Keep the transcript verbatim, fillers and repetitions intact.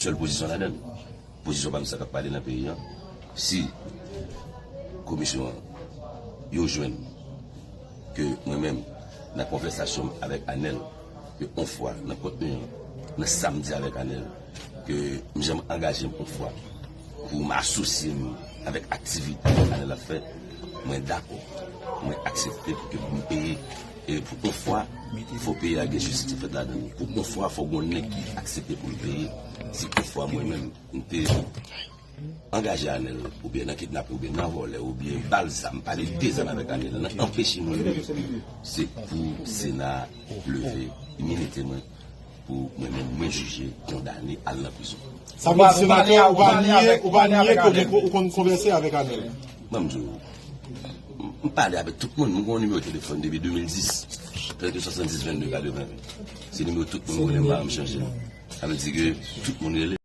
sèl pozisyon ladan l. Pozisyon pa m sa k ap pale nan peyi an. Si komisyon an, yo jwenn ke mwen menm, nan konvèsasyon m avèk Anèl, ke on fwa, nan kontni an, nan sa m di avèk Anèl, ke m janm angaje m on fwa pou m asosye m avèk aktivite Anèl ap fè, mwen dakò, mwen aksepte pou ke pou m peye. E pou on fwa, fò peyi a gen jistis ki fèt ladan l. Pou on fwa, fò gen yon nèg ki aksepte pou l peye. Si on fwa mwen menm, m te angaje Anèl, oubyen nan kidnape, oubyen nan vòlè, oubyen bal zam, pale de zam avèk Anèl, nan anpeche moun viv, se pou Sena leve iminite mwen, pou mwen menm, mwen jije, kondane, al nan prizon. Sa vle di senatè, ou pa nye, ou pa nye ke ou konn konvèse avèk Anèl? Ban m di w, m pale avèk tout moun, m gen yon nimewo telefòn depi de mil dis, trente soixante-dix vingt-deux quatre-vingts. Se nimewo tout moun rele m, m pa janm chanje l. Sa vle di ke tout moun rele.